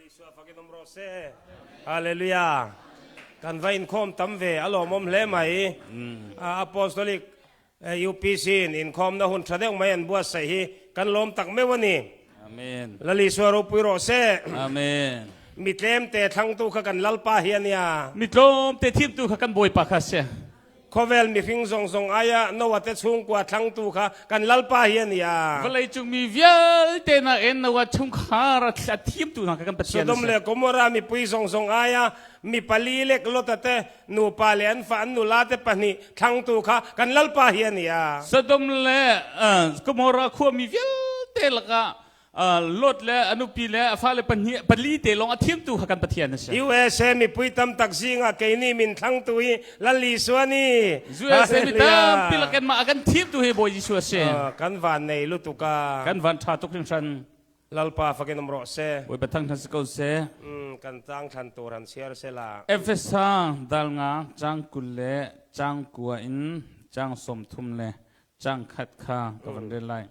Lalisua fakin um rawh seh. Hallelujah. Kan va inkhawm tam ve a lawmawm hle mai. Apostolic UPC in inkhawmna hun tha deuh mai an buatsaih hi kan lawm tak meuh a ni. Amen. Lalisua ropui rawh seh. Amen. Mi tlemte thlangtu kha kan Lalpa hi a nia. Mi tlawmte thimtu kha kan Bawipa kha a si. Khawvel mihring zawng zawng aiah Noah te chungkua thlangtu kha kan Lalpa hi a ni a. Vawleicung mi vialte nakin Noah chungkhar a thimtu hna kha kan Pathian a Sodom si. le Gomorrah mipui zawng zawng aiah mi pali lek Lota te nupa le an fa an nula te pahnih thlangtu kha kan Lalpa hi a ni a. Sodom le Gomorrah khuami vialte lakah Lot le a nupi le a fale pahnih pali te lawng a thimtu kha kan Pathian a si. USA mipui tam tak zingah keini min thlangtu hi Lal Isua ni. USA mi tampi lakin mah a kan thimtu hi Bawi Jesuh a si. Kan van nei lutuk a. Kan van tha tuk hringhran. Lalpa fakin um rawh seh. Bawipa thangthan si ko seh. Kan tang thlan tur han siar sela. Efesa dal nga cang 20 le cang 9 in cang 30 le cang khat kha ka van rel lai.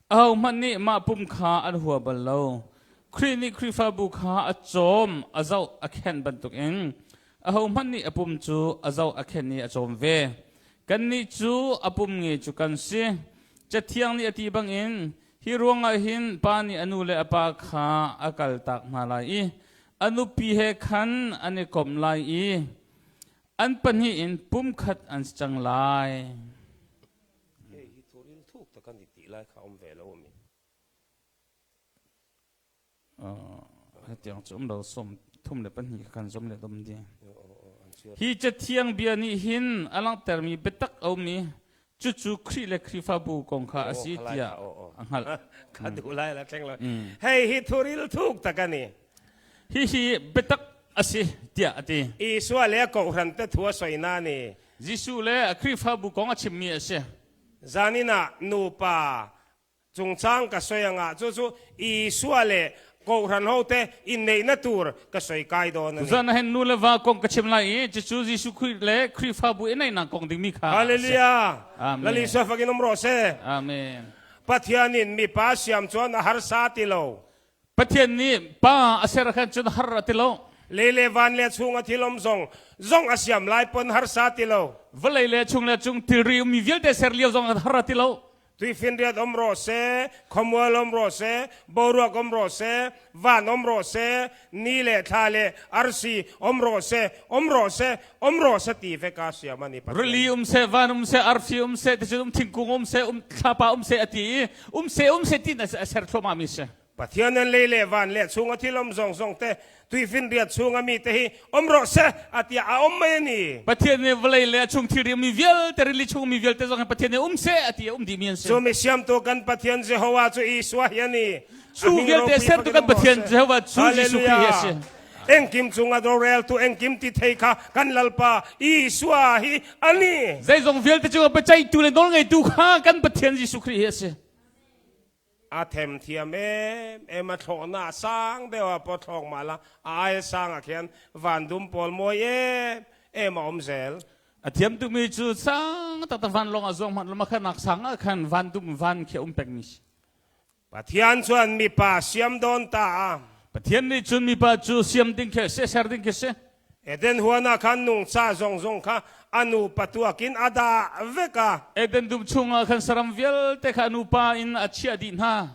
Ahohmanh nih mah pum kha an hua bal lo. Khrih nih Khrihfabu kha a cawm, a zoh, a khenh bantukin ahohmanh nih a pum cu a zoh, a khenh i a cawm ve. Kannih cu a pum nge cu kan si. Cathiang nih a ti bangin, hi ruangah hin pa nih a nu le a pa kha a kaltak hna lai i a nupi he khan an i komh lai i An pahnih in pumkhat an si cang lai. Hei hi thuril thuk tak an i ti lai kha um ve lo mi. Hetiang cu um lo 32 kha kan zum le dom di. Hi cathiang bia nih hin a langhtermi biatak a um i cucu Khrih le Khrihfabu kong kha a si tiah a hngalh. Ka duh lai la thleng lo. Hei hi thuril thuk tak ani. Hihi biatak a si tiah a ti. Isua le kohhran te thu a soi na ni. Jesuh le a Khrihfabu kong a chimmi a si. Zanin ah nupa Chungchang ka sawi anga chu chu Isua le kohhran hote inneihna tur ka sawi kai dawn a ni. Tuzan ah hin nu le va kong ka chim lai i cucu Jesuh Khrih le Khrihfabu i neihnak kong dingmi kha a si. Hallelujah. Amen. Lal Isua fakin um rawh seh. Amen. Pathian in mipa siam chuan a harsa ti lo. Pathian nih pa a ser khan cun har a ti lo. Lei le van le chung a thil um zong zong a siam lai pon harsa ti lo. Vawlei le chung le cung thilri ummi vialte ser lio zong har a ti lo. Tuifinriat um rawh seh, khuamual um rawh seh, boruak um rawh seh, van um rawh seh, ni le thla le arsi um rawh seh, um rawh seh, um rawh seh ti ve ka siam ani Pathian. Rili um seh, van um seh, arfi um seh, ticun um thingkung um seh, um thlapa um seh a ti i um seh um seh tin a ser thluahmah mi si. Pathian an lei le van le chung a thil um zong zong te tuifinriat chung a mi te hi um rawh seh a tiah a um mai ani. Pathian nih vawlei le a chung thilri mi vialte rili chung mi vialte zong hi Pathian nih um seh a ti a um dih mi an si. Cu mi siamtu kan Pathian Jehovah cu Isua hi ani. Cu vialte sertu kan Pathian Jehovah cu Jesuh Khrih hi a si. Engkim cungah roreltu engkim ti thei kha kan Lalpa Isua hi ani. Zeizong vialte cungah biaceihtu le nawlngeitu kha kan Pathian Jesuh Khrih hi a si. A themthiam em em a thlawhna a sang deuh a pawthlawk mah la a ai sang ah khian vandum pawl mawi em em a awm zel. A thiam tukmi cu sang taktak vanlawng ah zuang hmanh lama khanak sang ah khan vandum van khi a um pengmi si. Pathian chuan mipa siam dawn ta a. Pathian nih cun mipa cu siam ding khi si, ser ding khi si. Eden huan ah khan nungcha zongzong kha a nupa tuakin a dah vek a. Eden dum chungah khan saram vialte kha a nupa in a chiah dih hna.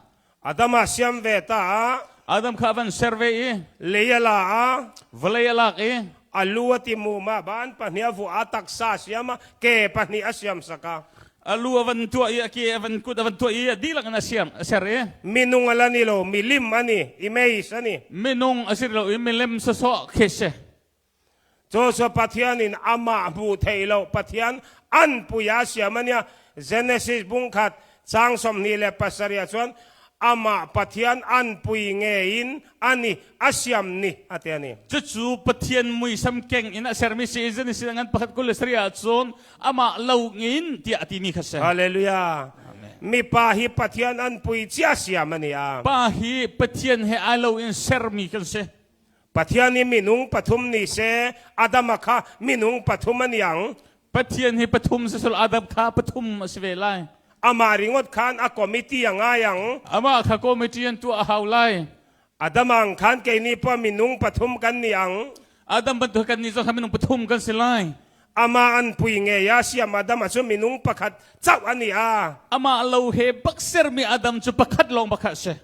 Adam a siam ve ta a. Adam kha a van ser ve i. Lei a la a. Vawlei a lak i. A lu a ti mum a ban pahnih a vuah a taksa a siam a ke pahnih a siam sak a. A lu a van tuah i a ke a van kut a van tuah i a dihlak in a siam a ser i. Minung a la ni lo milim a ni image a ni. Minung a si lo i milem sawsawh khi si. Cu cu Pathian in amah hmuh theih lo Pathian an pui a siam a nia Genesis bung khat chang 27 ah cun amah Pathian an pui nge in ani a siam ni a ti ani. Cucu Pathian muisam keng in a sermi si i Genesis ngan pakhat 27 ah cun amah lo ngin tiah a timi kha si. Hallelujah. Mipa hi Pathian an pui cia siam ani a. Pa hi Pathian he ai lo in sermi kan si. Pathian hi minung pathum ni se Adam kha minung pathum ani ang. Pathian hi pathum si sul Adam kha pathum a si ve lai. Amah ringot khan a committee a ngai ang. Amah kha committee an tuah a hau lai. Adam ang khan keini pawh minung pathum kan ni ang. Adam bantuk kan nih zong kha minung pathum kan si lai. Amah an pui ngei a siam Adam a cu minung pakhat chauh a ni a. Amah lo he bak sermi Adam cu pakhat lawng pakhat si.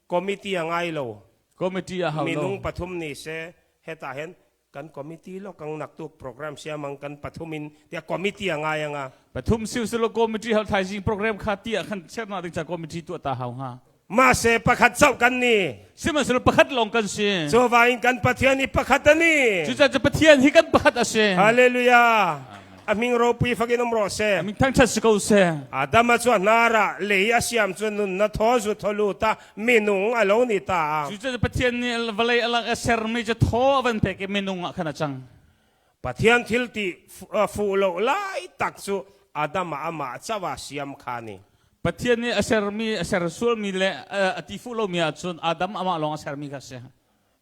Committee a ngai lo. Committee a hau lo. Minung pathum ni se hetah hen kan committee lo kang naktuk program siamang kan pathum in tiah committee a ngai anga. Pathum siu silo committee hal thaizing program kha ti ah khan serna ding ca committee tuah ta hau hnga. Mahse pakhat chauh kan ni. Sihmanhsehlaw pakhat lawng kan si. Cuvain kan Pathian i pakhat a ni. Cucaah cu Pathian hi kan pakhat a si. Hallelujah. A hming ropui fakin um rawh seh. A min thangṭhat si ko seh. Adam a cu hnar ah lei a siam cu nunnak thaw zu tholu ta minung a lo ni ta. Cucaah Pathian nih vawlei a lak a sermi cu thaw a van pek i minung ah khan a cang. Pathian thil ti fuh lo lai tak cu Adam ah amah cawa siam kha ni. Pathian nih a sermi a ser sualmi le a ti fuh lomi ahcun Adam amah lawng a sermi kha a si.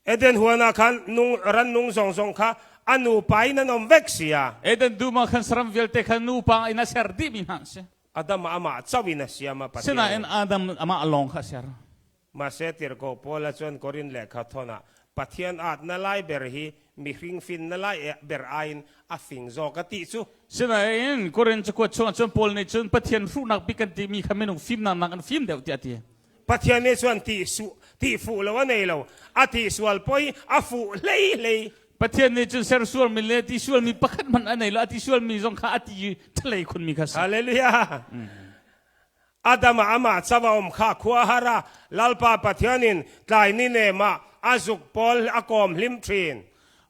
Eden huan ah khan nung rannung zong zong kha a nupa in an um vek sia. Eden dum ah khan saram vialte kha nupa in a ser dihmi hna an si. Adam ah amah chauh in a siam a Pathian. Sinain Adam amah lawng kha a ser. Mahse tirhkoh Paul a chuan Korin lehkha thawn ah Pathian at na lai ber hi mihring fin na lai ber aiin a fing zawk a ti cu. Sinain Korin cakuat chungah cun Paul nih cun Pathian hruhnak bik kan timi kha minung fimnak nak in fim deuh tiah a ti. Pathian nih cun ti su ti fuh lo a nei lo a ti sual poi a fuh hlei hlei. Pathian nih cun sersualmi le ti sualmi pakhat hmanh a nei lo a ti sualmi zong kha a ti ṭhalei khunmi kha si. Hallelujah. Adam ah amah chava um kha khua har a Lalpa Pathian in tlai ni nem ah a zuk pawl a kawm hlim ṭhin.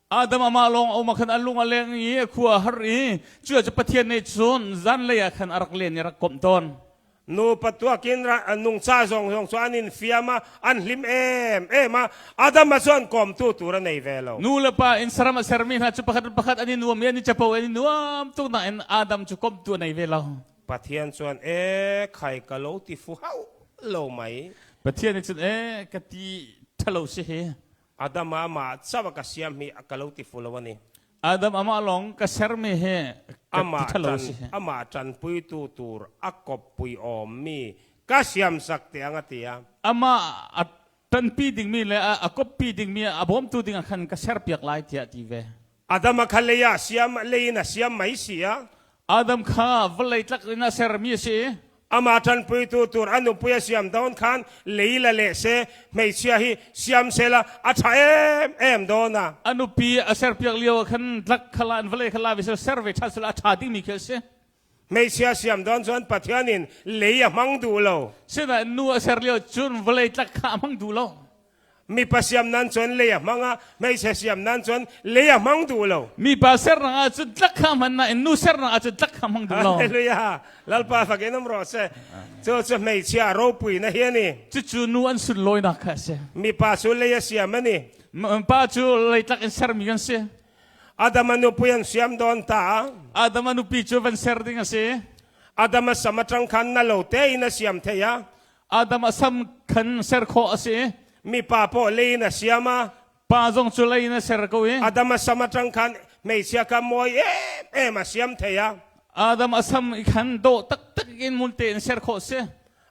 Adam amah lawng a um ah khan a lung a leng i a khua a har i cu ah cu Pathian nih cun zanlei ah khan a rak len i a rak komh tawn. Nupa tuakin nungcha zong zong cu an in fiam a an hlim em em a Adam a chuan kawmtu tur a nei ve lo. Nu le pa in saram a sermi hna cu pakhat le pakhat an i nuam i an i capo an i nuam tuk nain Adam cu komtu a nei ve lo. Pathian chuan e khai ka lo ti fu hauh lo mai. Pathian nih cun e ka ti ṭhalo si hi. Adam amah chava ka siam hi ka lo ti fu lo ani. Adam amah lawng ka sermi hi ka ti ṭhalo si hi. Amah ṭanpuitu tur a kawppui awmmi ka siamsak tiang a ti a. Amah a ṭanpi dingmi le a kawppi dingmi a bawmtu dingah khan ka serpiak lai tiah a ti ve. Adam a kha lei ah siam lei in a siam mai si a. Adam kha vawlei tlak in a sermi a si. Amah ṭanpuitu tur a nupui a siam dawn khan lei la leh se hmeichhia hi siam sela a ṭha em em dawn a. A nupi a serpiak lio ah khan tlak khala in vawlei kha la ve sel ser ve ṭhan sela a ṭha dingmi khi a si. Hmeichhia siam dawn cun Pathian in lei a hmang duh lo. Sinain nu a ser lio cun vawlei tlak kha a hmang duh lo. Mipa siam nan cun lei a hmang a, hmeichhe siam nan cun lei a hmang duh lo. Mipa sernak ah cun tlak kha hman nain nu sernak ah cun tlak kha hmang duh lo. Hallelujah. Lalpa fak in um rawh seh. Cu cu hmeichhia ropui na hi ani. Cucu nu an sunlawinak kha a si. Mipa cu lei a siam ani. Pa cu leitlak in sermi kan si. Adam a nupui an siam dawn ta. Adam a nupi cu van ser ding a si. Adam a sam atang khan na lo te in a siam thei a. Adam a sam khan ser khawh a si. Mipa pawh lei in a siam a. Pa zong cu lei in a ser ko i. Adam a sam atang khan hmeichhia kha mawi em em a siam thei a. Adam a sam i khan dawh taktak in multe in ser khawh si.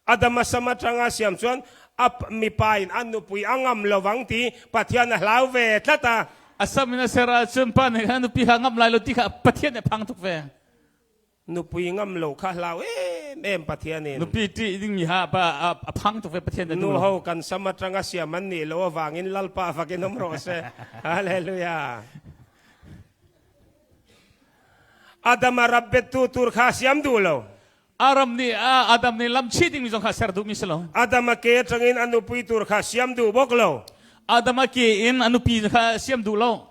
Adam a sam atanga siam chuan a mipa in a nupui a ngam lovang ti Pathian a hlau ve tlat a. A sam in a ser ahcun pa nih khan nupi kha ngam lai lo ti kha Pathian nih a phang tuk ve. Nupui ngam lo kha hlau em em Pathian in. Nupi ṭih dingmi ha a phang tuk ve Pathian na Nu ho kan sam atanga siam an nih lo awangin Lalpa fakin um rawh se. Hallelujah. Adam a rap bettu tur kha siam duh lo. Aram nih Adam nih lamchi dingmi zong kha ser duhmi si lo. Adam a ke atangin a nupui tur kha siam duh bawk lo. Adam a ke in a nupi kha siam duh lo.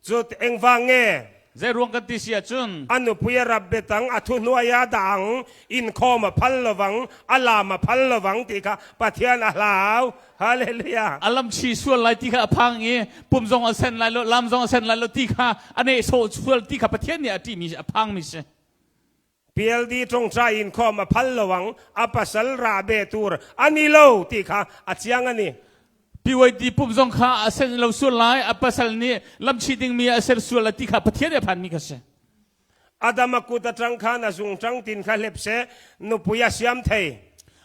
Cu engvang nge? Zei ruang kan ti si ahcun a nupui a rap betang a thu hnuai a dang inkhawm a phal lovang a lam a phal lovang ti kha Pathian a hlau hallelujah a lamchi sual lai ti kha a phang i pum zong a sen lai lo lam zong a sen lai lo ti kha a nehsawh sual ti kha Pathian nih a ṭihmi a phangmi si PLD ṭongṭai inkhawm a phal lo ang, a pasal rahbe tur a ni lo ti kha a chiang a ni. PYD pum zong kha a sen lo sual lai, a pasal nih lamchi dingmi a ser sual lai ti kha Pathian nih a phanmi kha si. Adam a kut a ṭang khan a zung ṭang tin kha hlep seh, nupui a siam thei.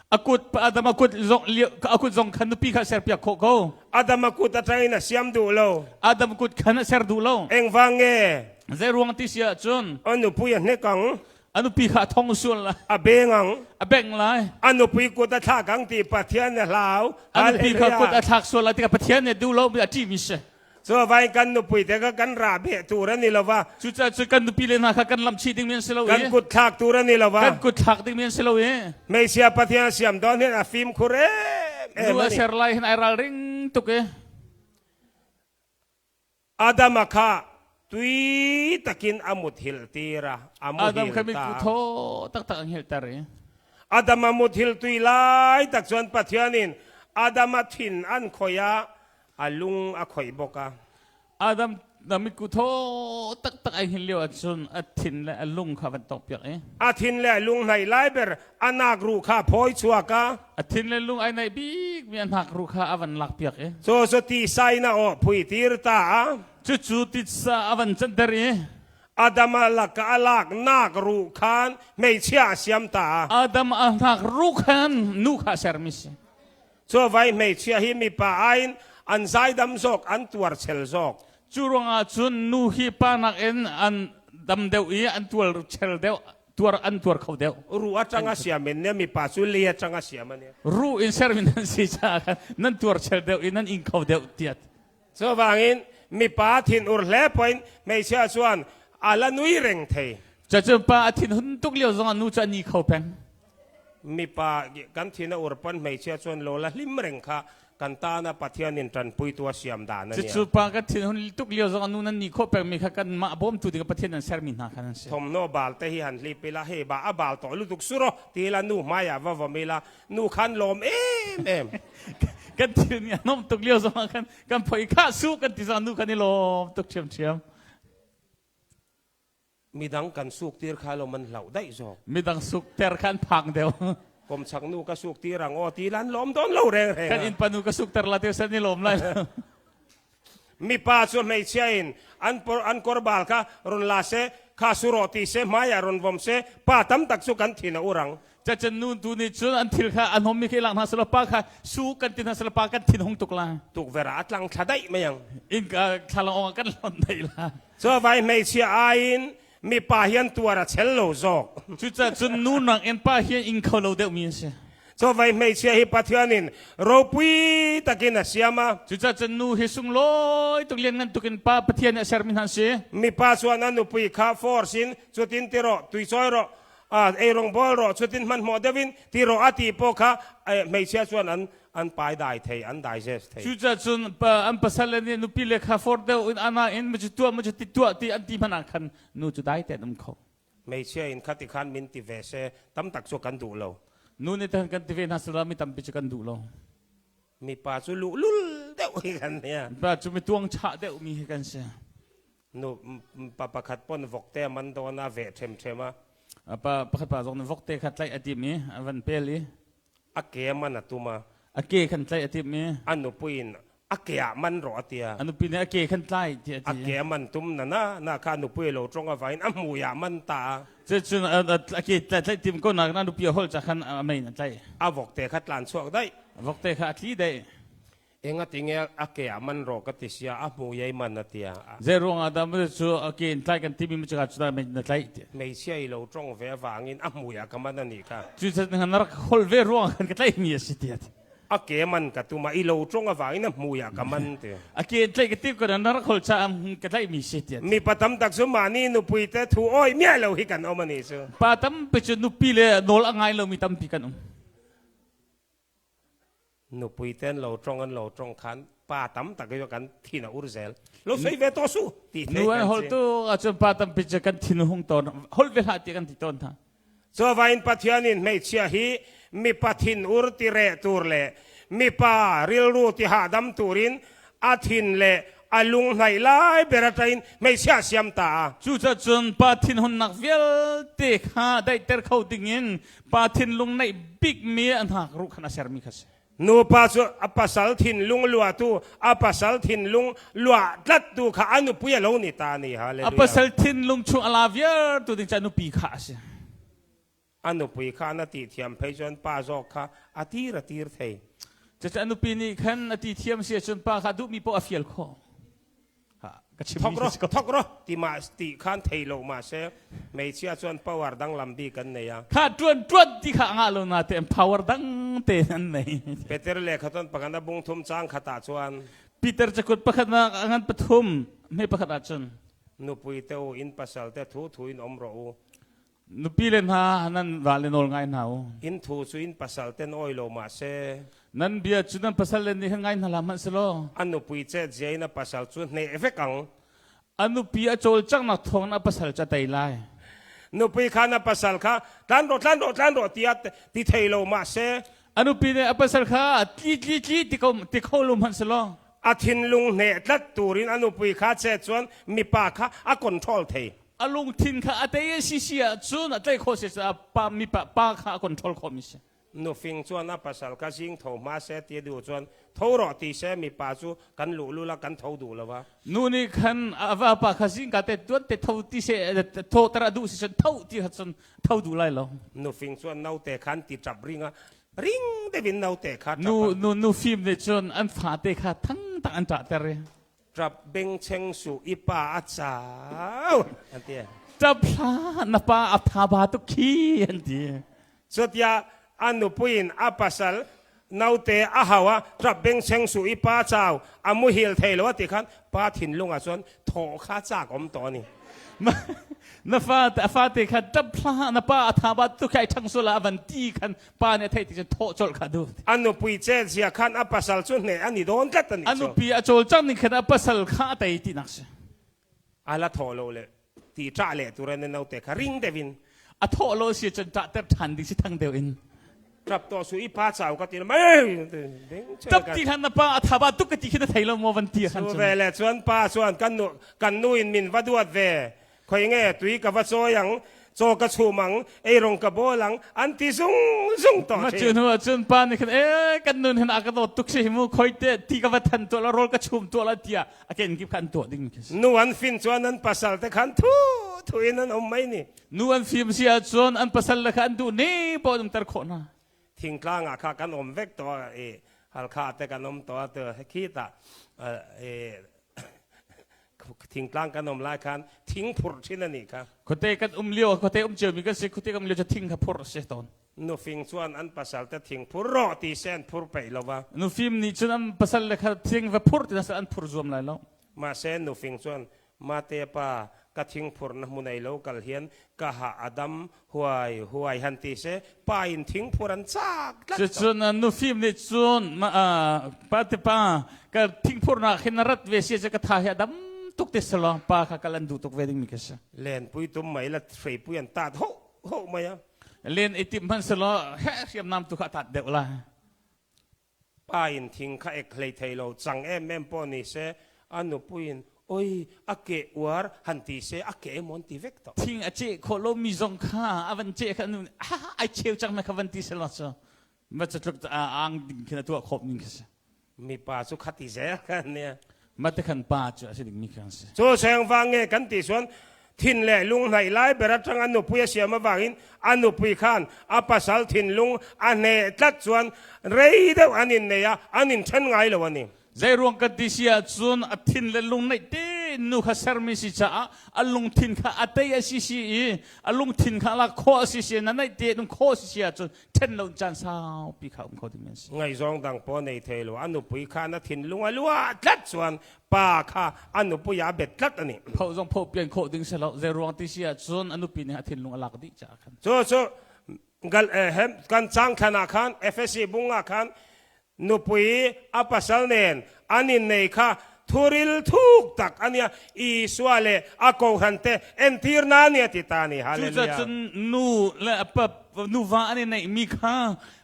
A kut Adam a kut zong a kut zong khan nupi kha ser piak khawh ko. Adam a kut atangin a siam duh lo. Adam kut khan a ser duh lo. Engvang nge? Zei ruang ti si ahcun A nupui a hnek ang. A nupi kha a thong sual lai. A beng ang. A bengh lai. A nupui kut a thlak ang ti Pathian a hlau. A nupi kha kut a thlak sual lai tikah Pathian nih duh lo a ṭihmi si. Cu vai kan nupui te kha kan rah beh tur a ni lo va. Cucaah cu kan nupi le hna kha kan lamh chih dingmi an si lo i. Kan kut thlak tur a ni lo va. Kan kut thlak dingmi an si lo i. Hmeichhia Pathian a siam dawn hin a fimkhur em em Nu a ser lai hin ai ralring tuk i. Adam a kha tui takin a muthilh tir a, a muhil Adam kha ta. mit thaw taktak an hilter i. Adam a muthilh tui lai tak chuan Pathian in Adam a thin an khoi a, a lung a khoih bawk a. Adam na mitku thaw taktak ai hin lio ahcun a thin le a lung kha van tawk piak i. A thin le a lung hnaih lai ber a nak ruh kha phawi chuak a. A thin le lung ai naih bik mi a hnak ruh kha a van lak piak i. Cu cu tisa in a aw phui tir ta a. Cucu titsa a van canter i. Adam a lak a lak nak ruh khan hmeichhia a siam ta a. Adam a hnak ruh khan nu kha a sermi si. Cu vai hmeichhia hi mipa aiin an zaidam zawk, an tuarchel zawk. Cu ruangah cun nu hi pa nakin an dam deuh i an tuarchel deuh, tuar an tuar kho deuh. Ruh atang a siam in ne mipa cu lei atang a siam ani. Ruh in sermi nan si caah khan nan tuarchel deuh i nan ing kho deuh tiah. Chuvangin mipa thinur hle pawhin hmeichhia chuan a la nui reng thei. Cucu pa a thinhun tuk lio zongah nu cu a ni kho peng. Mipa kan thin a ur pawn hmeichhia chuan lo la hlim reng kha kan tana Pathian in ṭanpuitu a siam dan a nia. Cucu pa kan thinhun tuk lio zongah nu nan ni khawh pengmi kha kanmah bawmtu ding Pathian an sermi hna khan an si. Thawmhnaw bal te hi han hlip ila hei ba a bal tawh lutuk suro ti ila nu hmaiah va vawm ila nu khan lawm em em. Kan thil nih a nuamh tuk lio zongah khan kan phoi kha su kan ti zong nu kan i lawm tuk ṭhiamṭhiam. Midang kan suk tir kha lo man hlauh daih zawk. Midang suk ter kha an phang deuh. Komchak nu ka suk tir ang aw ti lan lawm dawn lo reng reng. Kan innpa nu ka suk ter la te san i lawm lai. Mipa cu hmeichhia in an por an korbal kha run la se kha suro ti se hmai ah run vom se pa tam tak cu kan thin a urang. Cacen nu tu nih cun an thil kha an hom mi khi lak hna selaw pa kha su kan ti hna selaw pa kan thin hung tuk la. Tukver ah a tlang thla daih mai ang. In thlalang ong ah kan lon daih la. Cu vai hmeichhia ai in mipa hian tuar a chel lo zawk. Cucaah cun nu nak in pa hi ing kho lo deuh mi an si. Cu vai hmeichhia hi Pathian in ropui takin a siam a. Cucaah cun nu hi sunglawi tuk lianngan tuk in pa Pathian nih a sermi hna an si. Mipa chuan a nupui kha force in cutin ti rawh, tuicawi rawh, eirong bawl rawh, cutin hmanhmawh deuh in ti rawh a ti paw kha hmeichhia chuan an an pai dai thei, an digest thei. Cucaah cun an pasal le nih nupi le kha for deuh in ana in ma cu tuah ma cu ti tuah ti an ti hmanh ah khan nu cu dai tein um kho. Hmeichhia in khati khan min ti ve se tam tak cu kan duh lo. Nu nih tan kan ti ve hna sala mi tampi cu kan duh lo. Mipa cu luhlul deuh hi kan nia. Pa cu mi tuang chah deuh mi hi kan si. Nu pa pakhat pon vokte man dawn a ve ṭhem ṭhem a. Pa pakhat pa zong nih vokte kha tlaih a tim i a van pel i. A ke man a tum a. A ke khan tlaih a tim i. A nupi in a ke ah man rawh a tia. A nupi nih a ke khan tlai ti a ti. A ke man tum na na na kha nupi lo ṭong a vain a hmui ah man ta. Cucun a ke tlaih tim ko nak na nupi a hol ca khan a mei na tlaih. A vokte kha tlan chuak daih. Vokte kha a tli daih. Engatinge a ke ah man rawh ka ti sia a hmu iai man a tia. Zei ruangah dah maw cu a ke in tlai kan timi mi cu dah na tlaih ti. Hmeichhia i lo ṭong ve avangin a hmui ah ka man a nih kha. Cu na rak hol ve ruang khan ka tlaih mi a si ti. A ke man ka tum a i lo ṭong avangin a hmui ah ka man ti. A ke in tlaih ka tim ko na rak hol caah ka tlaih mi si ti. Mipa tam tak cu mah nih nupui te thu oi miah lo hi kan um ani cu. Pa tampi cu nupi le nawl a ngai lomi tampi kan um. Nupui te an lo ṭong an lo ṭong khan pa tam tak i kan thin a ur zel. Lo soi ve to su ti Nu an hol tu ahcun pa tampi cu kan thin hung tawn hol ve hlah ti kan ti tawn hna. Cuavain Pathian in hmeichhia hi mipa thin ur ti reh tur le mipa rilru ti hahdam turin a thin le a lung hnaih lai ber aṭain hmeichhia siam ta a. Cucacun pa thinhunnak vialte kha daihter kho dingin pa thinlung neih bikmi a hnak ruh khan a sermi kha si. Nupa cu a pasal thinlung luahtu, a pasal thinlung luah tlattu kha a nupui a lo ni ta ni. Hallelujah. A pasal thinlung chung a la viartu ding cu a nupi kha a si. A nupui kha na ti thiam phei cun pa zawk kha a tir a tir thei. Cucu a nupi nih khan a ti thiam si ahcun pa kha duhmi paoh a fial khawh. Ka chimmi Thok ro, si ko. thok ro ti ma ti khan thei lo ma se hmeichhia chuan power danglam bik an nei a. Kha tuan tuan ti kha a ngah lo na te power dang te an nei. Peter le khaton pakhat a bung thum chang khat ah chuan Peter cakut pakhat nak a ngan pathum hme pakhat ah cun nupui te u in pasal te thu thu in om ro u. Nupi le hna nan va le nawl ngai hna u. In thu cu in pasal ten oi lo ma se. Nan bia cu nan pasal le nih khan ngai hna hlah hmanh selaw. A nupui chet zia in a pasal cu hne vek ang. A nupi a cawlcanghnak thawng in a pasal cu a tei lai. Nupi kha na pasal kha tlan rawh tlan rawh tlan rawh tiah ti thei lo ma se. A nupi nih a pasal kha tli tli tli ti ko ti kho lo hmanh selaw. A thinlung hne tlat turin a nupui kha chet chuan mipa kha a control thei. A lungthin kha a tei a si si ahcun a tlaih khawh si caah pa mi pa pa kha a control khawhmi si. Nufing chuan a pasal kha zing tho hma seh ti a duh cun tho rawh ti seh mipa cu kan luhlul a kan tho duh lo a. Nu nih khan a vapa kha zingka te tuan te tho ti seh tho tar a duh si cun tho ti kha cun tho duh lai lo. Nufing chuan naute khan ti ṭap ring a ring deuh in naute kha ṭap Nu nu nu fim nih cun an fate kha thang tak an ṭahter i Ṭap bengcheng suh i pa a cau an ti. Ṭap hlah na pa a tha ba tuk khi an ti. Cutiah a nupui in a pasal naute a hau ah ṭap bengcheng suh i pa cau a muhil thei lo a ti khan pa thinlung ah cun thawh kha chak om tawh ni. Na fa a fate kha ṭap hlah na pa a tha ba tuk khi ai ṭhang sual ah a van ti khan pa nih a theih ti cun thawh colh kha duh. A nupui chetzia khan a pasal cu hne an i dawn tlat ani A cu. nupi a cawlcangh ning khan a pasal kha a tei tinak si. A la thawh lo le ti ṭah le turan na note kha ring deuh in. A thawh lo si cun ṭahter ṭhan ding si thang deuh in. Ṭap to su i pa chau ka ti mai. Ṭap ti khan na pa a thaba tuk ka ti khi na thei lo maw van ti khan Cu cun. ve le chuan pa chuan kan nu kan nu in min va duat ve. Khoi nge tui ka va cawi ang, caw ka chum ang, eirong ka bawl ang, an ti zungzung tawh Ma thin. cu hnu ah cun pa nih khan ee kan nun hin a ka dawt tuk si hi mu khoi te ti ka va than tuah la rawl ka chum tuah la tiah a ken kip kha an tuah ding khi si. Nu an fin chuan an pasal te khan thu thu in an um mai ni. Nu an fim si ahcun an pasal le kha an duh ning paoh an umter khawh hna. Thingtlang ah kha kan um vek to i Halkha te kan um to te khi ta e thingtlang kan um lai khan thing phur thin ani kha. Khuate kan um lio khuate um cio mi kan si khuate kan um lio cu thing kha phur a si tawn. Nufing chuan an pasal te thing phur rawh ti se an phur peih lo va. Nufim nih cun an pasal le kha thing va phur ti na an phur zuam lai lo. Mahse nufing chuan Mate pa, ka thingphurh na hmunei lo kal hian ka ha a dam huai huai han ti seh. Pa in thingphur an cak tlat. Cucun nufim nih cun pa te pa ka thingphurnak hin na rat ve si cu ka tha hi a dam tuk ti selaw pa kha kal an duh tuk ve dingmi khi si. Lenpui tum mai la hreipui an tat ho ho mai a. Len i timh hmanh selaw he hriamnam tu kha a tat deuh lai. Pa in thing kha ek hlei thei lo cang emem pawh ni seh a nupui in oi a ke uar han ti seh a ke mawn ti vek tawh. Thing a ceh khawh lomi zong kha a van ceh kha nu nih ai cheu cang na kha van ti selaw cu ma cu tluk ang ding khin a tuah khawh ning khi si. Mipa cu khati zel kan nia. Ma te khan pa cu a si ding mi khan si. Cu sengvang nge kan ti chuan thin le lung hnaih lai ber atang a nupui a siam avangin a nupui khan a pasal thinlung a hne tlat chuan rei deuh an in nei a an in then ngai lo ani. Zeiruang kan ti si ahcun a thin le lung neih te nu kha sermi si caah a lungthin kha a tei a si si i a lungthin kha lak khawh a si si na neih te nung khawh a si si ahcun then lo caan saupi kha um kho ding an si. Ngaihzawng dang paw nei thei lo a nupui kha na thinlung a luah tlat chuan pa kha a nupui ah a bet tlat ani. Pho zong pho pian khawh ding si lo zeiruang ti si ahcun a nupi nih a thinlung a lak dih caah khan. Cu cu gal hem kan cang thlan ah khan FSC bung ah khan nupui a pasal nen an in nei kha thuril thuk tak ania Isua le a kohhran te entir na ni ati ta ni hallelujah. Cucun nu le pa nuva an i neih mi kha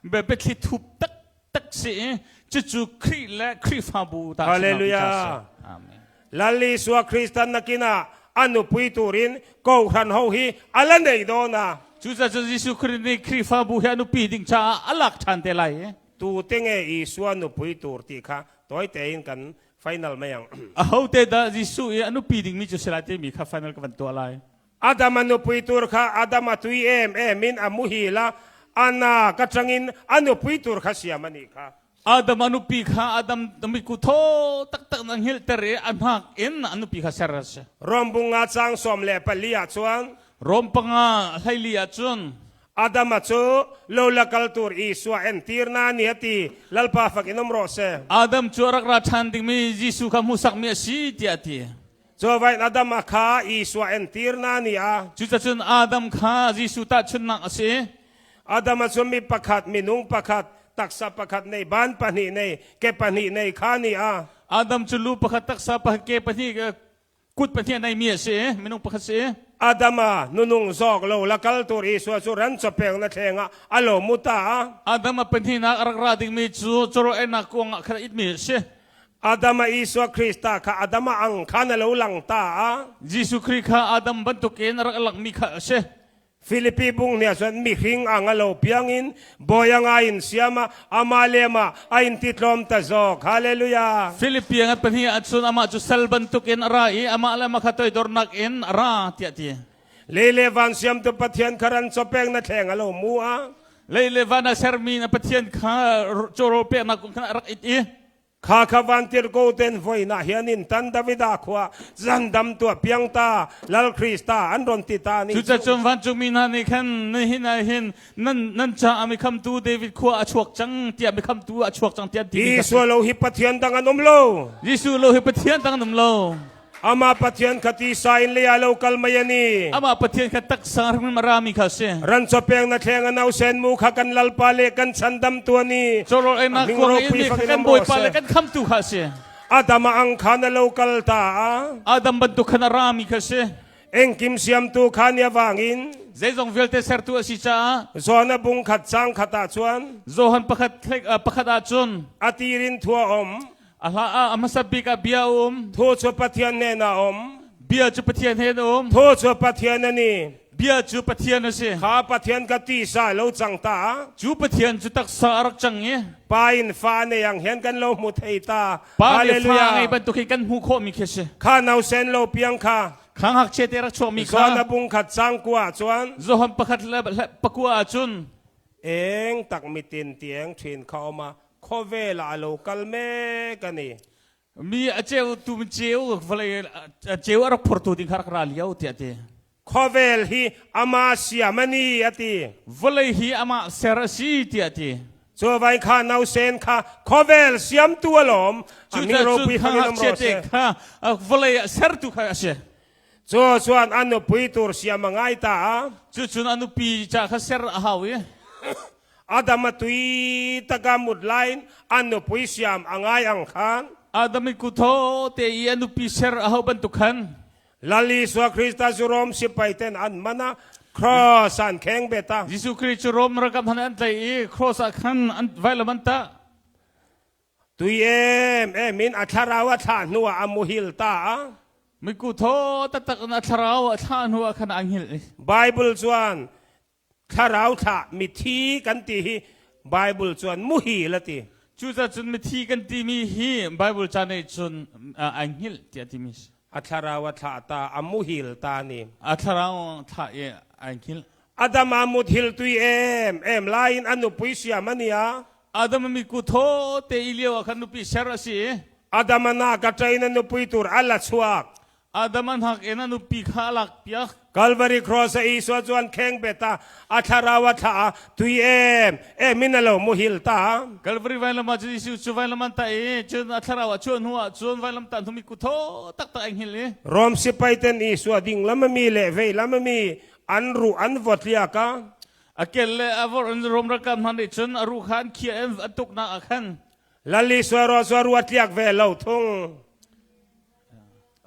biathli thup tak tak si i cucu Khrih le Khrihfabu ta Hallelujah. Amen. Lal Isua Kristan nakina a nupui turin kohhran ho hi ala nei dona. Cucaah Jesuh Khrih nih Khrihfabu hi a nupi ding caah a lak ṭhan te lai. Tu te nge Isua nupui tur ti kha tawi tein kan final mai ang. Aho te dah Jesuh i a nupi dingmi cu si lai timi kha final ka van tuah lai. Adam a nupui tur kha Adam a tui em em in a muhil a, a nak atangin a nupui tur kha siam a nih kha. Adam a nupi kha Adam miku thaw taktak in a hngilhter i a hnak in a nupi kha ser a si. Rom bu nga caang 14 ah chuan Rom panga 14 ah cun Adama cu lo la kal tur Isua entirna a ni a ti. Lalpa fak in um rawh seh. Adam cu a rak ra ṭhan dingmi Jesuh kha hmuhsakmi a si tiah a ti. Cuvain Adama kha Isua entirna a ni a. Cucacun Adam kha Jesuh tahchunhnak a si. Adama cu mi pakhat, minung pakhat, taksa pakhat nei, ban pahnih nei, ke pahnih nei kha ni a. Adam cu lu pakhat, taksa pakhat, ke pahnih, kut pahnih a neimi a si, minung pakhat si. Adama nunung zawk lo la kal tur Isua cu ran chawpek na thleng ah a lo mu ta a. Adam a pahnihnak a rak ra dingmi cu cawraw einak kuang ah khan a itmi a si. Adama Isua Krista kha Adama ang khan a lo lang ta a. Jesuh Khrih kha Adam bantukin a rak langmi kha a si. Filipi bung nih cun mihring ang a lo piangin bawi a ngai in siam a amah le amah a in ti tlawm ta zawk. Hallelujah. Filipi ngat pahnih ah cun amah cu sal bantukin a ra i amah le amah kha toidornak in a ra tiah ti. Lei le van siamtu Pathian kha ran cawpek na thleng a lo mu a. Lei le van a sermi na Pathian kha cawrawl peknak kong khan a rak it i Kha kha vantirhko ten voin ah hian in tan Davida khua zandam tuah piangta Lal Krista an ron ti ta ni. Cucacun vancungmi hna nih khan nihin ah hin nan nan caah mikhamtu David khua a chuak cang tiah mikhamtu a chuak cang tiah an ti. Jesuh lo hi Pathian dang an um lo. Jesuh lo hi Pathian dang an um lo. Amah Pathian kha tisa in lei ah lo kal mei a ni. Amah Pathian kha taksa hrim a rami kha a si. Ran cawpeng na thleng a nausen mu kha kan lalpa le kan chandamtu a ni. Cawrawl einak kuang in mi kha kan Bawipa le kan khamtu kha a si. Adam a ang khan a lo kal ta a. Adam bantuk khan a rami kha a si. Engkim siamtu kha ni avangin. Zeizong vialte sertu a si caah. Zawn a bung khat cang khat ah cun. Johan pakhat pakhat ah cun. A tirin thua om. A hla ah a hmasa bik ah bia a um. Thaw cu Pathian nen a um. Bia cu Pathian he a um. Thaw cu Pathian a ni. Bia cu Pathian a si. Kha Pathian ka tisa lo cang ta. Cu Pathian cu taksa a rak cang i. Pa in fa nei ang hian kan lo hmu thei ta. Pa nih fa ngei bantuk hi kan hmuh khawhmi khi a si. Kha nausen lo piang kha. Kha ngakchia te rak chuakmi kha. Zawn a bung khat cang kua chuan. Johan pakhat le pakua ah cun. Eng tak mitin tiang thin kha oma Khawvel ah a lo kal mek a ni. Mi a ceu tu ceu vawlei a ceu a rak phortu ding kha rak ra lio tiah ti. Khawvel hi ama siam a ni a ti. Vawlei hi amah ser a si tiah ti. Cu vai kha nausen kha khawvel siamtu a lawm. Cu ropui kha te kha vawlei ah sertu kha a si. Cu chuan a nupui tur siam a ngai ta a. Cu cun a nupi ca kha ser a hau i. Adam a tui taka mut lain an nupui siam a ngai ang khan. Adam i kutho te i a nupi ser a ho bantuk khan. Lal Isua Krista cu Rom sipai ten an mana cross an kheng beta. Jesuh Christ cu Rom ralkap han an tlai i cross ah khan an vailam an tah. Tui em em in a thlarau a thlah hnu ah a muhil ta a. Miku tho taktak in a thlarau a thlah hnu ah khan a hngilh. Bible chuan Thlarau thlah mithi kan ti hi Bible chuan muhil a ti. Cucacun mithi kan timi hi Bible ca nih cun ai hngilh tiah timi si. A thlarau a thlah ta, a muhil ta ni. A thlarau thlah i ai hngilh. Adam a muthil tui em em lai in a nupui siam a nia. Adam a miku thaw te i lio ah khan nupi ser a si. Adam a nak a ṭain a nupui tur a la chuak. Adam an hak in a nupi kha a lak piak. Calvary cross a Isua cu an kheng bet a, a thlarau a thlah a, tui em em in a lo muhil ta. Calvary vailam ah Jesuh cu vailam an tah i cun a thlarau a chuah hnu ah cun vailam tah hnu mi kutho taktak ai hngilh i. Rom sipai ten Isua ding lam a mi le vei lam a mi an ruh an vawt liak a. A kel le a vor in Rom ralkap hna nih cun a ruh kha an khiah in a tuknak ah khan. Lal Isua ro cu a ruat liak ve lo thung.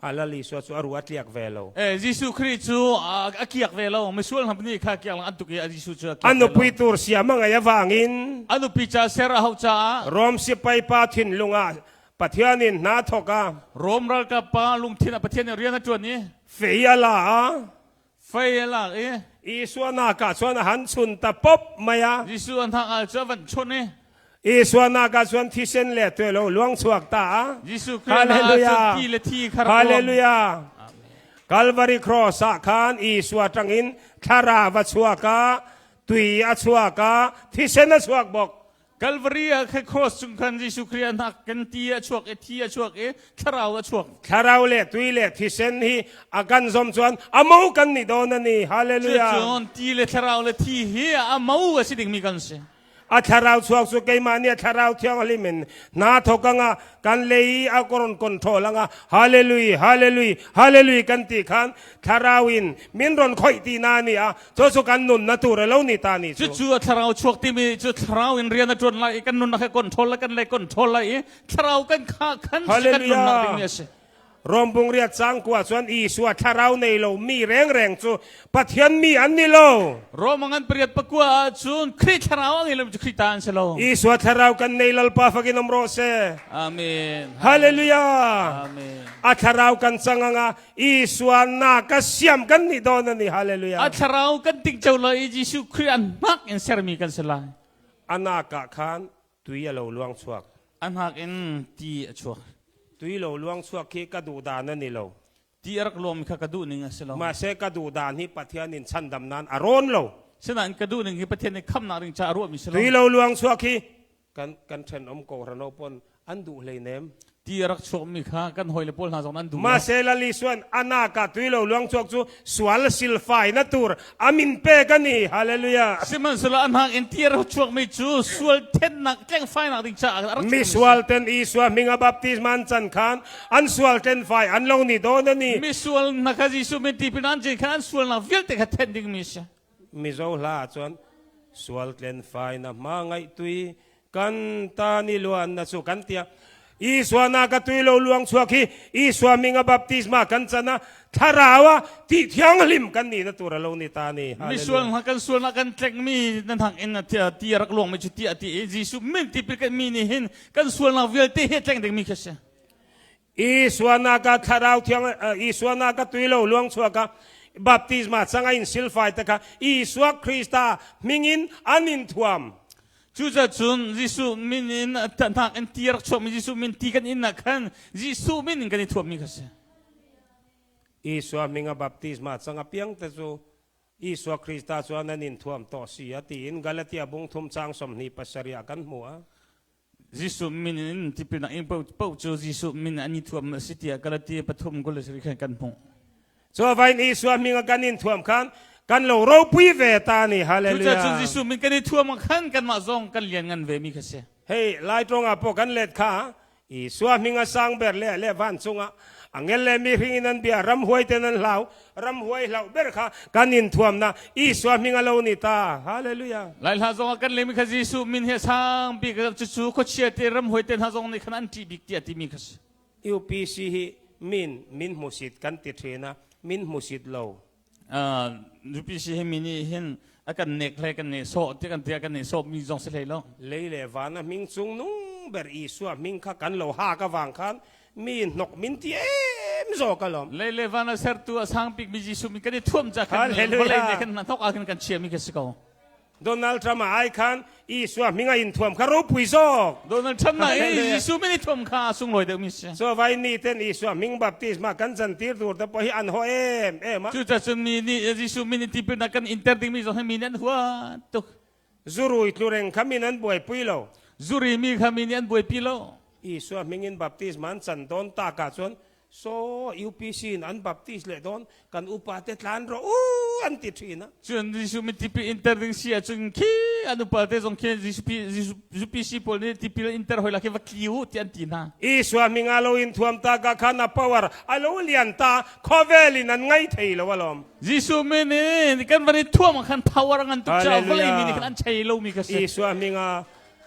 Lal Isua cu a ru a tliak ve lo. Eh, Jesuh Khrih cu a kiak ve lo. Misual hna nih kha kiak lang an tuk i Jesuh cu a kiak A nupi tur siam a ngei avangin A nupi ca ser a hauh caah Rom sipai pa thinlung ah Pathian in hna thawk a Rom ralkap pa lungthin ah Pathian nih rian a ṭuan i fei a la a fei a lak i Isua nak ah cun a han chun ta pop mai a. Jesuh a hnak ah cun a van chun i Isua nak ah cun thisen le tuelo luang chuak ta a. Jesuh Khrih nak ah cun ti le thi kha Hallelujah. Calvary cross ah khan Isua tangin thlarau a chuak a, tui a chuak a, thisen a chuak bawk. Calvary ah khe cross cung khan Jesuh Khrih a hnak kan ti a chuak i thi a chuak i thlarau a chuak. Thlarau le tui le thisen hi a kan zom chuan a mo kan ni dawn a ni. Hallelujah. Cucun ti le thlarau le thi hi a mo a si dingmi kan si. A thlarau chuak cu keimah nih a thlarau thianghlim in hna thawk anga kan lei a koron control anga hallelujah hallelujah hallelujah kan ti khan thlarau in min ron khoih ti na ni a cu cu kan nun na tur lo ni ta ni cu cu a thlarau chuak timi cu thlarau in rian a tuan lai i kan nunnak he control la kan lei control lai i thlarau kan kha khan kan nunnak ding mi a si Rombung riat cang kua chuan Isua thlarau nei lo mi rengreng cu Pathian mi an ni lo. Rome ngan pariat pakua ahcun Khrih thlarau a ngei lo cu Khrih ta an si lo. Isua thlarau kan nei lalpa fakin om rawh se. Amen. Hallelujah. Amen. A thlarau kan chang anga Isua na ka siam kan ni don ani. Hallelujah. A thlarau kan ting cho lo i Jesuh Khrih an hmak in sermi kan si lai. Anak ah khan tui a lo luang chuak. A hnak in ti a chuak. Tui lo luang chuak khi ka duh dan ani lo. Ti a rak luangmi kha ka duh ning a si lo. Mahse ka duh dan hi Pathian in chandam nan a rawn lo. Sinain ka duh ning hi Pathian nih khamnak ding ca a ruahmi si lo. Tui lo luang chuak hi kan kan ṭhenawm ko rano pon an duh hleinem. Ti a rak chuakmi kha kan hawile pawl hna zong an duh lo. Mahse lali suan anaka tui lo luang chuak cu sual silfai na tur amin pek ani. Hallelujah. Sihmanhsehlaw a hnak in ti a rak chuakmi cu sual thennak tlengfainak ding caah a rak chuakmi Mi sual ten Isua hminga baptisma an can khan an sual tlenfai an lo ni dawn ani. Misual hna kha Jesuh min tipil an cin khan an sualnak vialte kha thenh dingmi a si. Mizo hla ahcun sual tlenfai na hma ngaih tui kan ta ni luan na cu kan tia Isua na ka tui lo luang chuak hi Isua minga baptisma kan cana thlarau ah ti thianghlim kan ni na tur alo ni ta ni. Misual hna kan sual na kan tlek mi nan hang in ti rak luang mi cu ti ati i Jesuh min tipil kan mi nih hin kan sualnak vialte hi tleng ding mi kha si. Isua na ka thlarau thiang Isua na ka tui lo luang chuak a baptisma changa in silfai te kha Isua Krista mingin an in thuam. Cucacun Jesuh min in hnak in ti rak chuakmi Jesuh min ti kan in ah khan Jesuh min in kan i thuammi kha si. Isua minga baptisma changa piang te cu Isua Krista chuan an in thuam to si a tiin Galatia bung thum chang 27 ah kan hmu a. Jesuh min in tipilnak in paoh cu Jesuh min an i thuam a si tiah Galati pathum kul le sarih khan kan hmuh. Cu vain Isua min a kan in thuam khan kan lo ropui ve ta ni. Hallelujah. Cucaah Jesuh min kan i thuam khan kanmah zong kan lian ngan ve mi kha si. Hei Lai tawng ah pawh kan let kha Isua hming a sang ber le le vancung ah angel le mi hring in an bia ramhuai ten an hlau ramhuai hlau ber kha kan in thuam na Isua hming a lo ni ta. Hallelujah. Lai hla zong ah kan lemi kha Jesuh min hi a sang bik cucu khuachia te ramhuai te hna zong nih khan an ṭih bik tiah timi kha si. UPC hi min min hmusit kan ti ṭhin a min hmusit lo. UPC hi mi nih hin a kan nek hlei kan nih sawh ti kan ti kan nih sawh mi zong si hlei lo. Lei le van a hming cung nung ber Isua hming kha kan lo ha ka vang khan mi hnok min ti em zo ka lom. Lei le van a sertu a sang bik mi Jesuh min kan i thuam ca khan vawlei nih khan hnok ah khan kan chia mi kha si ko. Donald Trump a ai khan Isua hming a in thuam kha ropui zawk. Donald Trump na i Jesuh min i thuam kha a sunglawi deuh mi si. So vai ni ten Isua hming baptisma kan chan tir tur te pawh hi an ho em em a. Cucacun mi nih Jesuh min in tipil na kan inter ding mi zong hi mi nih an hua tuk. Zurui tlureng kha min an buaipui lo. Zuri mi kha mi nih an buaipi lo. Isua hming in baptisma an chan dawn tak ah cun So UPC in an baptist le dawn kan upa te tlan ro u an ti thin a. Cun Jesuh min tipil inter ding si ahcun khi an upa te zong khi UPC pawl nih tipil inter hoi la khi va tli u ti an ti hna. Isua minga lo in thuam ta ka khan a power a lo lian ta khawvel in an ngai thei lo alom. Jesuh min in kan van i thuam khan power ngan tuk cha vawlei mi nih khan an chei lo mi ka si. Isua minga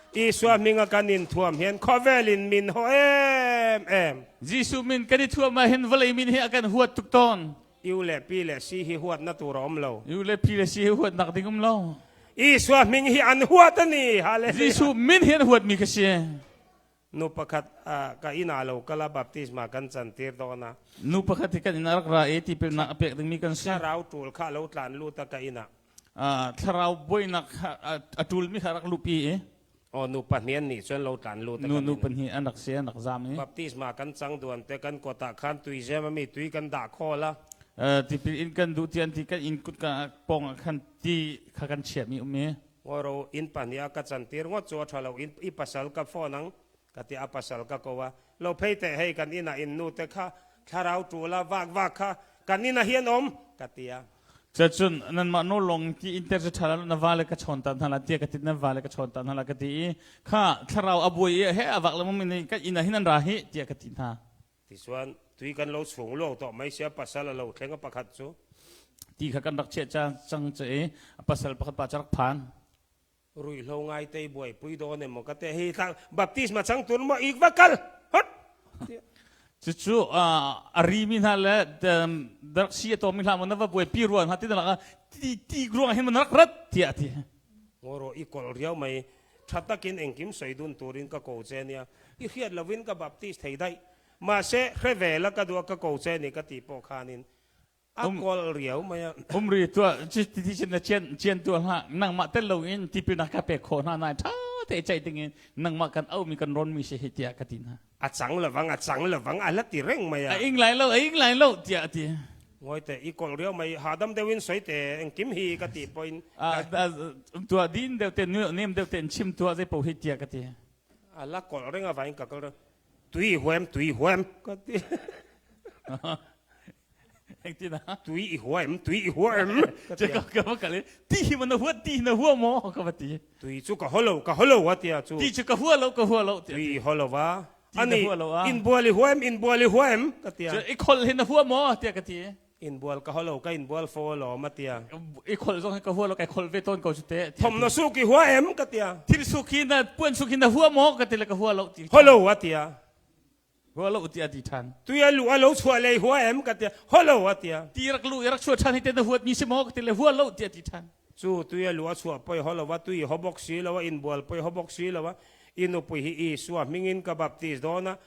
Isua hming a kan in thuam hian khawvel in min ho em em. Jesuh min kan i thuam ah hin vawlei min hi a kan huat tuk tawn. U le P le C hi huat na tur a um lo. U le P le C hi huat nak ding um lo. Isua hming hi an huat ani. Hallelujah. Jesuh min hi an huat mi ka si. Nu pakhat ka inn ah lo kala baptisma kan can tir dawn a. Nu pakhat hi kan inn ah rak ra i tipil nak a pek dingmi kan si. Thlarau ṭul kha lo tlan lut a ka inn ah. Thlarau buainak a ṭulmi kha rak luhpi i. Aw nu pahnih an nih cun lo tlan lut a Nu nu pahnih an rak si an rak zam i. Baptisma kan cang duan te kan kut ah khan tui zem ami tui kan dah khawl a. Tipil in kan duh ti an ti kan inn kutka pawng ah khan ti kha kan chiahmi um i. Ngoro inn pa nih a ka cantir ngawt cu a ṭha lo inn i pasal ka phone ang ka ti a pasal ka ko a lo phei te hei kan inn ah inn nu te kha thlarau ṭul a vak vak kha kan inn ah hin um ka ti a. Cun nanmah nawl lawng ti in ter cu ṭha lo na vale ka chawn ta hna la tiah ka ti nan vale ka chawn ta hna la ka ti i kha thlarau a buai i he a vak lengmang mi nih kan inn ah hin an ra hi tiah ka ti hna. Tichuan tui kan lo chung luang tawh mai sia pasal a lo thleng a pakhat cu. Ti kha kan rak chiah cang ca i a pasal pakhat pa cu rak phan. Ruihhlo ngai te buaipui dawn emaw ka te hi tlang baptisma chang tur maw ik va kal hot. Cucu a ri mi hna le rak si a tawmi hlah maw na va buaipi ruang hna ti na lak ti ti ruang hin na rak rat tiah a ti. Ngoro i kol riau mai tha takin engkim soi dun turin ka ko che nia i hriat lovin ka baptist thei daih mahse hre ve la ka duh ka ko che ni ka ti pawh khanin a kol riau mai a. Umri tuah ti ti chin na chian chian tu hlah nangmah tel lo in tipil na ka pek khawh hna nai tha te chai ding in nangmah kan au mi kan ron mi si hi tiah ka ti hna. A cang lovang a cang lovang a la ti reng mai a. A ing lai lo a ing lai lo tiah a ti. Ngoi te i kol riau mai hadam deuh in soi te engkim hi ka ti point. Tuah din deuh te nem deuh te chim tuah zei po hi tiah ka ti. A la kol reng a vain ka kal tui huam tui huam ka ti. Engtin ah? Tui i huam, tui i huam. Ka ka va kal i ti hi man na huat ti na hua maw ka va ti. Tui cu ka holo ka holo a tia cu. Ti cu ka hua lo ka hua lo tia. Tui holo va. Ani in bual i huam in bual i huam ka tia. I khol hi na hua maw tia ka ti. In bual ka holo ka in bual fo lo ma tia. I khol zong hi ka hua lo kai khol ve ton ko cu te. Thom na su ki hua em ka tia. Thil su khi na puan su khi na hua maw ka ti le ka hua lo ti. Holo a tia. Hua lo ti a ti ṭhan. Tui a lu a lo chuah lei hua em ka tia. Hua lo a tia. Ti rak lu i rak chuah ṭhan hi te na huat mi si maw ka ti le hua lo ti a ti ṭhan. Cu tui a lu a chuah poi ho lo wa tui ho bok si lo a in bual poi ho bok si lo a i nupui hi Isua hmingin ka baptize dawn a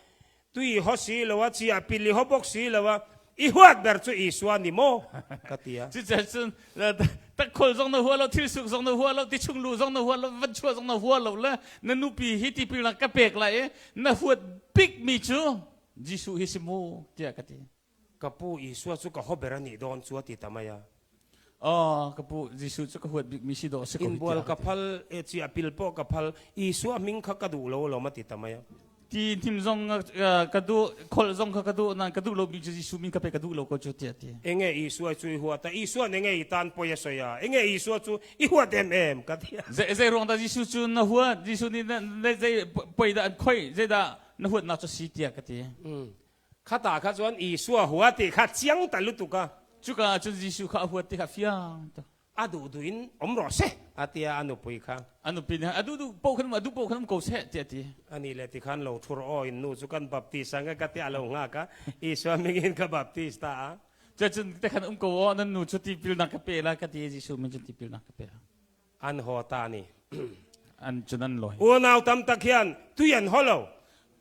tui ho si lo a chia pili ho bok si lo a i huat ber cu Isua ni maw ka tia. Cucun takhol zong na hua lo thil suk zong na hua lo ti chung lu zong na hua lo van chuah zong na hua lo le na nupi hi tipil na ka pek lai i na huat bik mi cu Jesuh hi si mu tiah ka ti. Ka pu Isua cu ka hober ani dawn chu ati tamaya. Oh, ka pu Jesuh cu ka huat bik mi si dawh si ko In bual ka phal e chi apil po ka phal Isua ming kha ka duh lo lo ma ti tamaya. Ti hnim zong ka duh khol zong kha ka duh nan ka duh lo mi cu Jesuh min ka pe ka duh lo ko cu tiah ti. Enge Isua cu i huat a Isua enge i tan poi a soi a enge Isua cu i huat em em ka ti. Zei zei ruang dah Jesuh cu na huat Jesuh nih na zei poi dah an khoi zei dah na huatnak cu si tiah ka ti. Khata kha chuan Isua hua ti kha chiang ta lutuk a. Cuka ah cun Jesuh kha a huat ti kha fiang tuk. A duh duh in om rawh seh a tia a nupui kha. A nupi nih a duh duh poh khan a duh poh khan um ko seh tiah a ti. Ani le ti khan lo thur aw in nu cu kan baptist ang ka ti a lo ngak a Isua ming in ka baptist ta a. Cun te khan um ko aw nan nu cu tipil nak ka pe la ka ti Jesuh min cun tipil nak ka pe la. An haw ta ni. An cun an lawi. Unau tam tak hian tui an haw lo.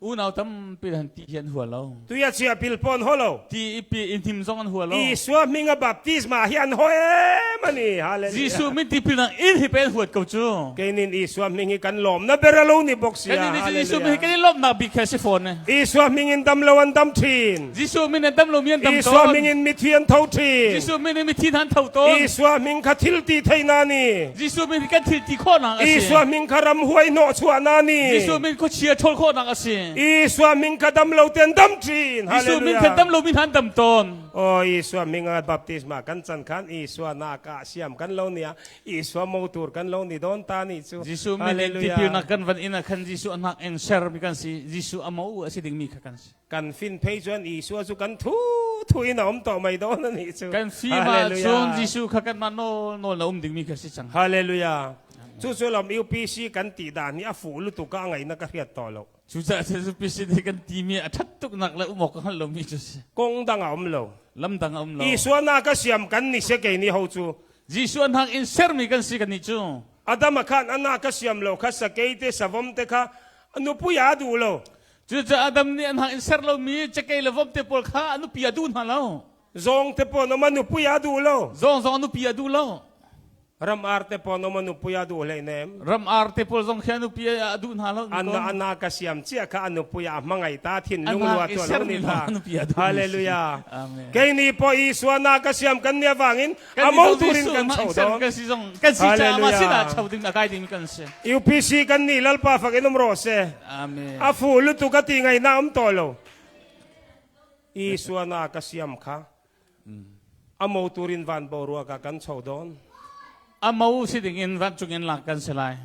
Unau tampi han ti hi an hua lo. Tui a chia pil pawn haw lo. Ti i pi in hnim zong an hua lo. Isua hming a baptisma hi an haw em ani. Hallelujah. Jesuh min tipil nang in hi pen huat ko cu. Keinin Isua hming hi kan lawm na ber alo ni bawk sia. Kanin Jesuh min hi kan i lawmnak bik kha si fawn ne. Isua hming in dam lo an dam thin. Jesuh min in dam lo mi an dam Isua hming in mithi an tho thin. Jesuh min in mithi an tho tawn. Isua hming kha thil ti thei na ni. Jesuh min kan thil ti khawhnak a si. Isua hming kha ram huai hnawh chuah na ni. Jesuh min khuachia ṭhawl khawhnak a si. Isua hming kha dam lo ten dam thin. Jesuh min kha dam lo mi han dam tawn. Oh Isua hming ah baptisma kan chan khan Isua na ka siam kan lo nia Isua mo tur kan lo ni don ta ni chu. Jesuh min in tipilnak kan van in ah khan Jesuh anak in ser mi kan si. Jesuh a mo a si ding mi kha kan si. Kan fin phei chuan Isua cu kan thu thu in a um tawh mai dawn a nih cu. Kan fim ahcun Jesuh kha kanmah nawl nawl na um dingmi kha si cang. Hallelujah. Cu cu lam UPC kan ti dan hi a fuh lutuk ka ngaihnak ka hriat tawh lo. Cucaah UPC nih kan timi a ṭhat tuknak le um awk ka hngalh lomi cu si. Kong dang a um lo. Lam dang a um lo. Isua na ka siam kan ni se kei ni ho cu. Jesuh an hang in sermi kan si kan nih cu. Adam a khan ana ka siam lo kha sakei te savom te kha nupui a duh lo. Cucaah Adam nih an hang in ser lomi cakei le vom te pawl kha a nupi a duh hna lo. Zawng te pawl ama nupi a duh lo. Zawng zong a nupi a duh lo. Ram ar te pawn om nupui a duh hleinem. Ram ar te pawl zong khi a nupi a duh hna lo. An ana ka siam chia kha a nupui a hmangaih ta thinlung lua tu lo ni ta. Hallelujah. Kei ni po Isua na ka siam kan nia wangin amo turin kan chho don. Kan si zong kan si cha ma sina chho ding a kai ding kan si. UPC kan ni lalpa fak in um ro se. Amen. A fu lutu ka ti ngai na um to lo. Isua na ka siam kha A mo turin van boruak ah kan chho dawn. A mo si dingin vancung in lak kan si lai.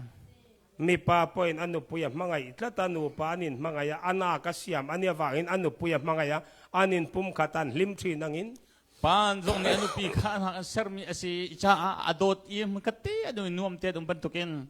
Mipa pawhin a nupui a hmangaih tlat a, nupa an in hmangaih a, a nak a siam a nih avangin a nupui a hmangaih a, an in pumkhat an hlim ṭhin angin. Pa zong nih a nupi kha a hnak an sermi a si caah a dawt i hmunkhat te a nuam te a um bantukin.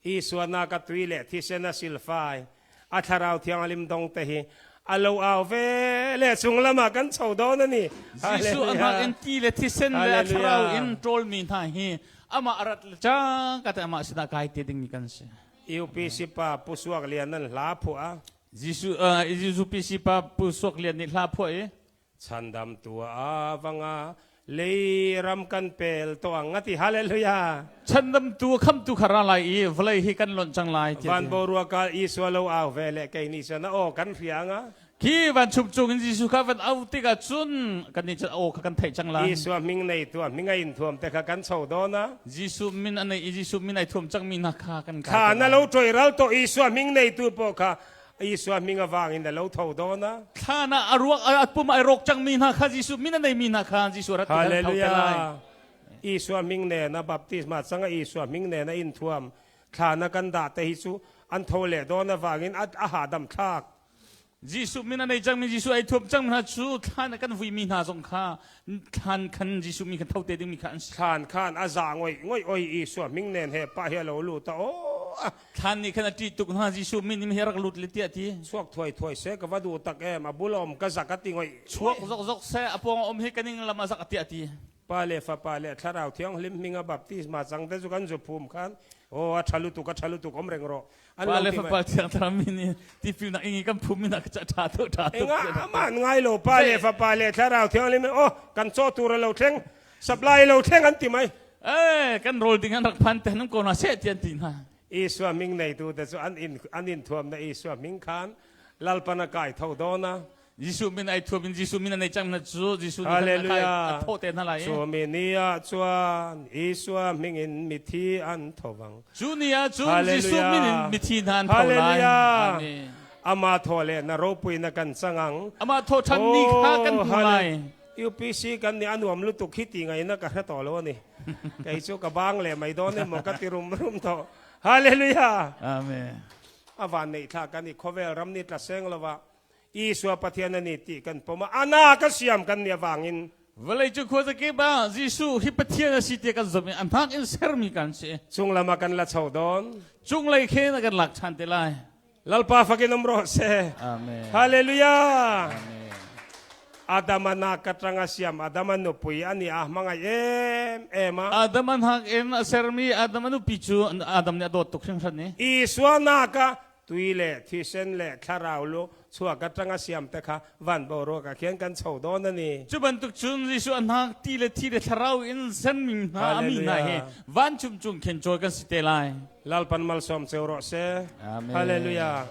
Isua nak a tui le thisen a silfai, a thlarau thianghlim dong te hi a lo au ve le chung lamah kan chho dawn a ni. Jesuh a hngak in ti le thisen le a thlarau in ṭawlmi hna hi amah a rat le cangka te amah sinah kai te dingmi kan si. UPC pa Pu Suak Lian an hla phuah a. Jesuh UPC pa Pu Suak Lian nih hla phuah i Chandamtu a vanga lei ram kan pel to ang ati hallelujah. Chandamtu khamtu kha ra lai i vawlei hi kan lonh cang lai tiah. Van borua ka Isua lo au ve le kei nih cun a aw kan hriang a. Khi van chung cung in Jesuh kha van au tikah cun kan nih cun aw kha kan theih cang lai. Isua hming nei tu hming a in thuam te kha kan cho dawn a. Jesuh min a nei i Jesuh min ai thuam cangmi hna kha kan kai. Kha na lo ṭoi ral to Isua hming nei tu pawh kha Isua hming a vang in a lo tho dawn a. Thlan ah a ruak a pum ai rawk cangmi hna kha Jesuh min a neimi hna kha Jesuh rat tikah an tho te lai. Hallelujah. Isua hming nen a baptisma changa Isua hming nen a in thuam thlan a kan dah te hi chu an tho leh dawn avangin a a hahdam thlak. Jesuh min a nei cangmi Jesuh ai thuam cangmi hna cu thlan a kan vuimi hna zong kha thlan khan Jesuh mi khan tho te dingmi kha an si. Thlan khan a za ngoi ngoi oi Isua hming nen he pa hi a lo lut a aw. Thlan nih khan a ṭih tuk hna Jesuh min in hi rak lut le tiah ti. Chuak thuai thuai seh ka va duh tak em a bul om ka zak a ti ngoi. Chuak zokzok seh a pawng om hi ka ning lam a zak a tiah ti. Pa le Fapa le Thlarau Thianghlim hming a baptisma chang te chu kan zu phum khan aw a ṭha lutuk a ṭha lutuk om reng rawh. An Pa le Fapa Thiang Thlarau min i tipil nak ingi kan phum min ah ka ṭha tuk ṭha tuk. Enga aman ngai lo Pa le Fapa le Thlarau Thianghlim oh kan chaw tur a lo thleng supply lo thleng an ti mai. Eh kan rawl ding an rak phan te hanum ko na seh ti an ti hna. Isua hming neitu te chu an in an in thuam na Isua hming khan lalpan a kai tho dawn a. Jesuh min ai thuam in Jesuh min a nei cang na cu Jesuh nih khan a thawh te hna lai. Cu mi ni ah chuan Isua hming in mithi an tho vang. Cu ni ah cun Jesuh min in mithi hna an tho lai. Amen. Ama thaw le na ropui na kan changang. Ama thaw than ni kha kan hmu lai. UPC kan ni anuam lutuk hi ti ngai na ka hre to lo ani. Kei chu ka bang le mai dawn emaw ka ti rum rum to. Hallelujah. Amen. A van nei thla kan i khawvel ram ni tla seng lova Isua Pathian ani ti kan pawm a ana ka siam kan ni awangin Vawlei cu khuazakip ah Jesuh hi Pathian a si tiah kan zumh i a hnak in sermi kan si. Chunglam ah kan la chho dawn. Cunglei khen a kan lak ṭhan te lai. Lalpa fakin um rawh seh. Amen. Hallelujah. Amen. Adam ana ka tang a siam Adam a nupui ani a hmangaih em em a. Adam an hak in a sermi Adam a nupi cu Adam nih a dawt tuk hringhran i. Isua naka tui le thisen le thlarau lu chuak atanga siam te kha van boruak ah khian kan chho dawn a ni. Cu bantuk cun Jesuh a hnak ti le thi le thlarau in senmi hna a mi hna hi vancung cung khin cawi kan si te lai. Lalpan malsawm ceu rawh seh. Amen. Hallelujah.